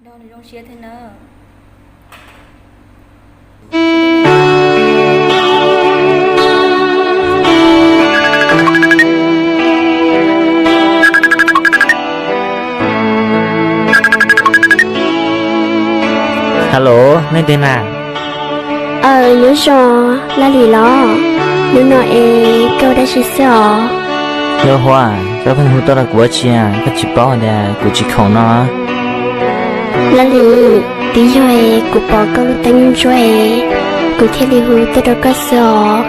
Nrog nws zoo siab thiab na. Hello, nej twg na? Aw, nyob zoo, Laj Lis los? Hnub no es koj ua dab tsi xwb os? Nkauj Huab, koj pheej hu tuaj rau kuv ua dab tsi, koj tsis paub tias kuv tsis khoom no? Laj Lis, twb yog es kuv pom koj lub teeb ntsuab es kuv thiaj li hu tuaj rau koj xwb os,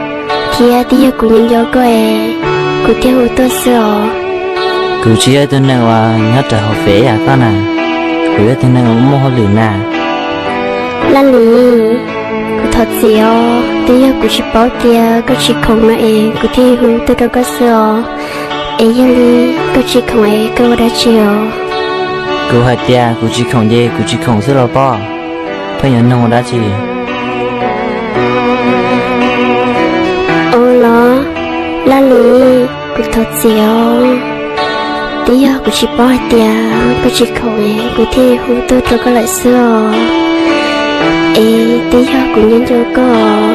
thiab twb yog kuv nco nco koj es kuv thiaj hu tuaj xwb os. Kuv tsis yog ib tug neeg uas nyob rau hauv fem yam koj na, kuv yog ib tug neeg uas muaj hauj lwm na. Laj Lis, kuv thov txim os, twb yog kuv tsis paub tias koj tsis khoom no es kuv thiaj hu tuaj rau koj xwb os. Es yog li koj tsis khoom es koj ua dab tsi os? Kuv hais tias kuv tsis khoom ces kuv tsis khoom xwb los pob, pheej yuav nug ua dab tsi? Ua los, Laj Lis, kuv thov txim os, twb yog kuv tsis paub hais tias koj tsis khoom es kuv thiaj hu tuaj rau koj lawm xwb os. Es twb yog kuv nco nco koj,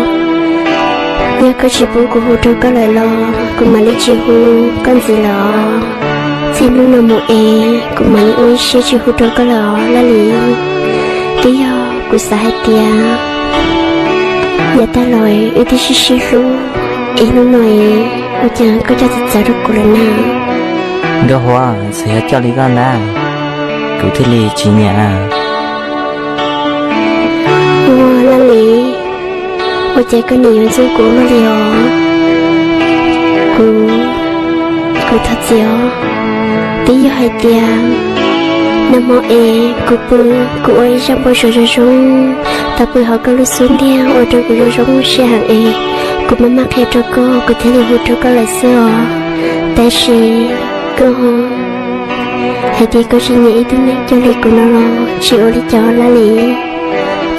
yog koj tsis pub kuv hu rau koj lawm los kuv mam li tsis hu koj ntxiv lawm os. Txij hnub no mus es kuv mam li ua ib siab tsis hu rau koj lawm os Laj Lis. Twb yog kuv xav hais tias yav tag los wb twb sib sib hlub, es hnub no es ua cas koj coj txawv txawv rau kuv lawm na? Nkauj Huab, txawm yog coj li koj ntag, kuv thiaj li tsis nyiam. Ua Laj Lis, ua cas koj nim yuav ntxub kuv luaj li os? Kuv, kuv thov txim os. Twb yog hais tias nag hmo es kuv pw, kuv ua ib zaj npau suav zoo zoo, tau pw hauv koj lub xub ntiag ua rau kuv zoo zoo siab heev es kuv maj maj qhia rau koj, kuv thiaj li hu rau koj lawm xwb os. Tab sis koj hais tias koj tsis nyiam ib tug neeg cuag li kuv no los tsis ua li cas Laj Lis.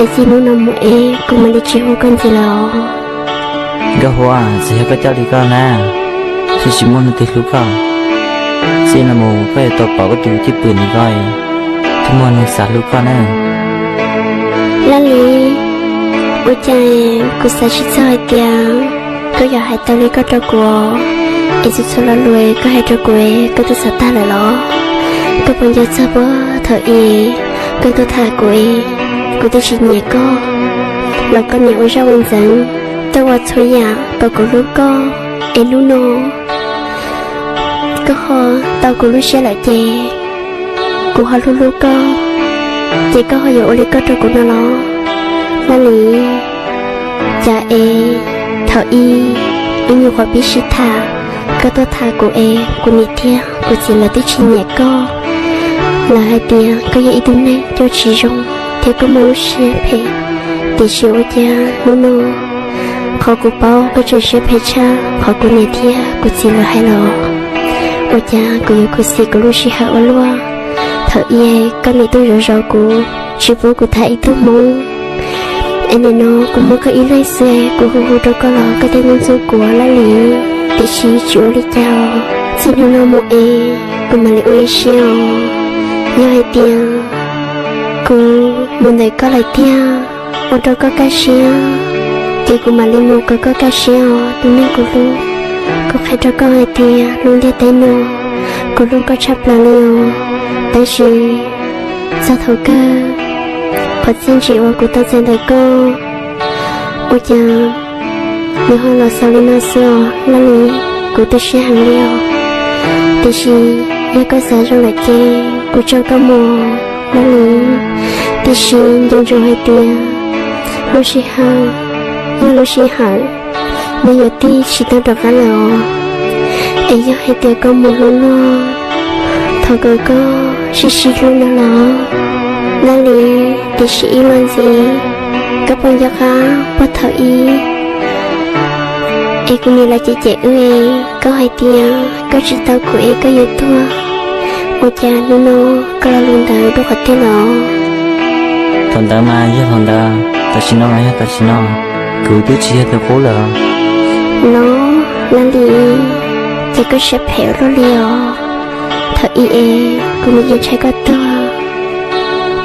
Es txij hnub no mus es kuv mam li tsis hu koj ntxiv lawm os. Nkauj Huab, txawm yog koj coj li koj na, thiaj tsis muaj leej twg hlub koj. Txij no mus koj yuav tau pom koj tus cwj pwm ntawm koj, thiaj muaj neeg xav hlub koj na. Laj Lis, ua cas kuv xav tsis txog hais tias koj yuav hais tau li koj rau kuv, es txhua txhua lo lus koj hais rau kuv koj twb xav tag lawm los? Koj puas nco txog puag thaum ub koj tuaj tham kuv, kuv twb tsis nyiam koj los koj niaj ua zaj ua ntxeev, tuaj ua txhua yam kom kuv hlub koj. Es hnub no koj ho tau kuv lub siab lawm ces kuv ho hlub hlub koj, ces koj ho yuav ua li koj rau kuv no los? Laj Lis, cas es thaum ub ib nyuag qhuav pib sib tham, koj tuaj tham kuv es kuv niam thiab kuv txiv lawv twb tsis nyiam koj. Lawv hais tias koj yog ib tug neeg coj tsis zoo thiab koj muaj lub siab phem, tiam sis ua cas hnub no qhov kuv paub koj tseem siab phem tshaj qhov kuv niam thiab kuv txiv lawv hais los? Ua cas kuv yuav khuv xim kuv lub sij hawm ua luaj? Thaum ub koj niaj tuaj zov zov kuv, tsis pub kuv tham ib tug hmoob. Es nim no kuv muaj koj ib leeg xwb, kuv hu hu rau koj los koj thiaj ntxub ntxub kuv Laj Lis. Tiam sis tsis ua li cas, txij hnub no mus es kuv mam li ua ib siab os. Yog hais tias kuv mus ntawm koj lawm tiag, ua rau koj kaj siab, ces kuv mam li mus kom koj kaj siab os tus neeg kuv hlub. Kuv qhia rau koj hais tias lub ntiaj teb no kuv hlub koj tshaj plaws li os. Tab sis txog thaum kawg, qhov txiaj ntsim uas kuv tau txais ntawm koj, ua cas nws ho los xaus li no xwb os Laj Lis. Kuv tu siab heev li os. Tiam sis yog koj xav zoo lawm ces kuv tso koj mus Laj Lis. Tiam sis nco ntsoov hais tias lub sij hawm yog lub sij hawm, nws yuav tig tsis tau rov qab lawm os. Es yog hais tias koj mus hlub luag, thov kom koj sib sib hlub no los Laj Lis. Tiam sis ib los ntxiv, koj puas nco qab puag thaum ub es kuv niam lawv cem cem wb, koj hais tias koj tsis tau kuv es koj yuav tuag. Ua cas hnub no koj lo lus ntawd dua qhov twg los? Thaum ntawd mas yog thaum ntawd, tam sim no mas yog tam sim no, kuv twb tsis yog tus qub lawm. Los Laj Lis, ces koj siab phem ua luaj li os. Thaum ub es kuv nim yeej ntshai koj tuag,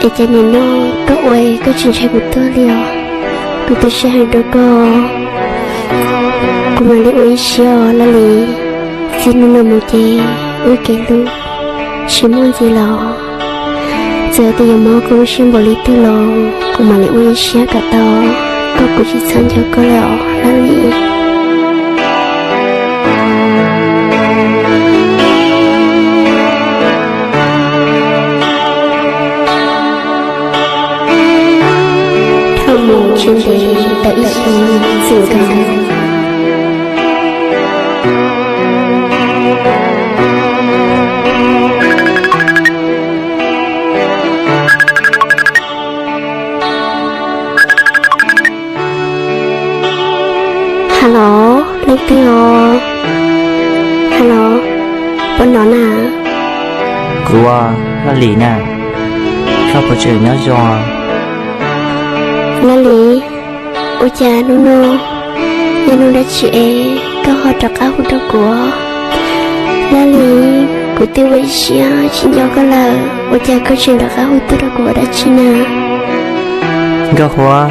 Cas nim no koj ua koj tsis ntshai kuv tuag li os? Kuv tu siab heev rau koj, kuv mam li ua ib siab os Laj Lis. Txij hnub no mus ces wb kev hlub tsis muaj ntxiv los, txawm tias yuav mob kuv lub siab npaum li twg los kuv mam li ua ib siab kom tau, kom kuv tsis txhob nco koj lawm os Laj Lis. Thauj mus tsis ntev tau ib xyoo txwm nkaus. Hello, leej twg os? Hello, puas hnov na? Kuv, Laj Lis na, koj puas tseem nyob zoo? Laj Lis, ua cas hnub no yog hnub dab tsi es koj ho rov qab hu rau kuv? Laj Lis, kuv twb ua ib siab tsis nco koj lawm, ua cas koj tseem rov qab hu tuaj rau kuv ua dab tsi na? Nkauj Huab,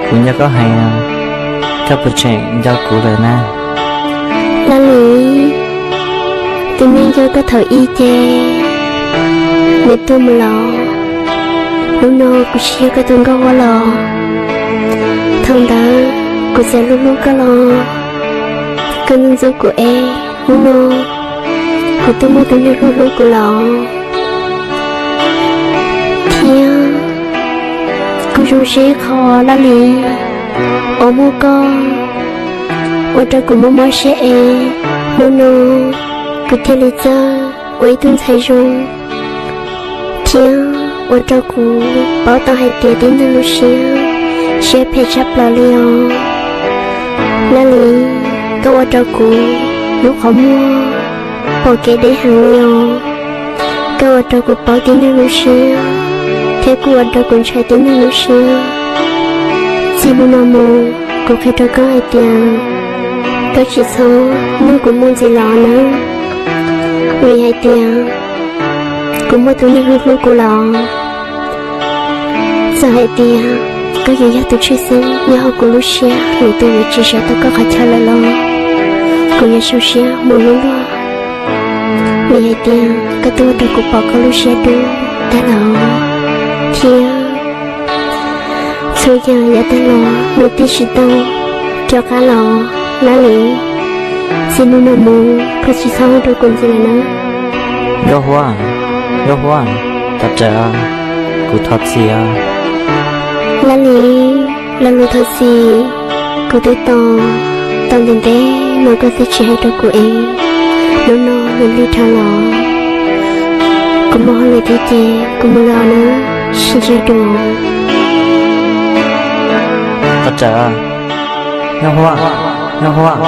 kuv nco koj heev, koj puas tseem nco kuv lawm na? Laj Lis, tus neeg nco koj thaum ub ces nws tuag mus los, hnub no kuv tsis yog koj tus Nkauj Huab los. Thaum ntawd kuv txawm hlub hlub koj los, koj ntxub ntxub kuv es hnub no kuv twb muaj tus neeg hlub hlub kuv los. Thiab kuv zoo siab ib qho Laj Lis, uas muaj koj ua rau kuv mob mob siab es hnub no kuv thiaj li txawj ua ib tug ntxhais zoo, thiab ua rau kuv paub tau hais tias tib neeg lub siab, siab phem tshaj plaws li os. Laj Lis, koj ua rau kuv lub qhov muag pom kev deb heev li os. Koj ua rau kuv paub tib neeg lub siab, thiab kuj ua rau kuv ntshai tib neeg lub siab. Txij hnub no mus, kuv qhia rau koj hais tias koj tsis txhob nrog kuv mus ntxiv los nawb, vim hais tias kuv muaj tus neeg hlub hlub kuv los. Txawm hais tias koj yuav yog tus tshwj xeeb nyob hauv kuv lub siab, lwm tus yuav tsis sawv tau koj qhov chaw lawm los kuv yuav zoo siab mus hlub luag, vim hais tias koj twb ua rau kuv pom koj lub siab dub tag los, thiab txhua yam yav tag los nws twb tsis tau rov qab los. Laj Lis, txij hnub no mus koj tsis txhob hu rau kuv ntxiv lawm na. Nkauj Huab, Nkauj Huab, thov txim, kuv thov txim. Laj Lis, lo lus thov txim kuv twb tos tau ntev ntev los koj twb tsis hais rau kuv es, hnub no nws lig dhau los. Kuv mus hauj lwm thiab ces kuv mus lawm nawb, sib ntsib dua. Thov txim, Nkauj Huab, Nkauj Huab.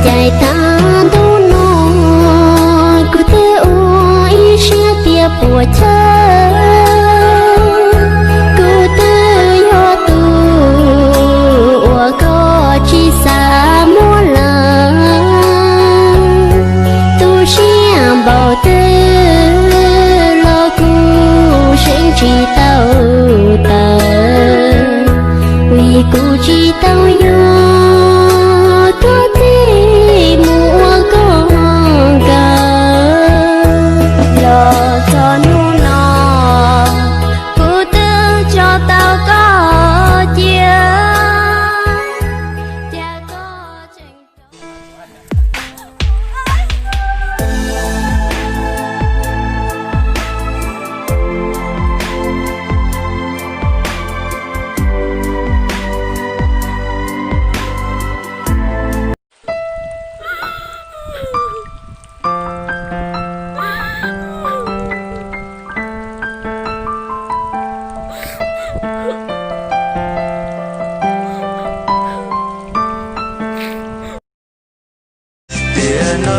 Caij tag ntu no kuv twb ua ib siab tias puas chawj, kuv twb yog tus uas koj tsis xav muab lawm. Tu siab npaum twg los kuv seev tsis tau tawm, vim kuv tsis tau yuav koj txij mus ua koj nkaus. Los txog hnub no kuv twb tso tau koj cia, cas koj tseem Tiam no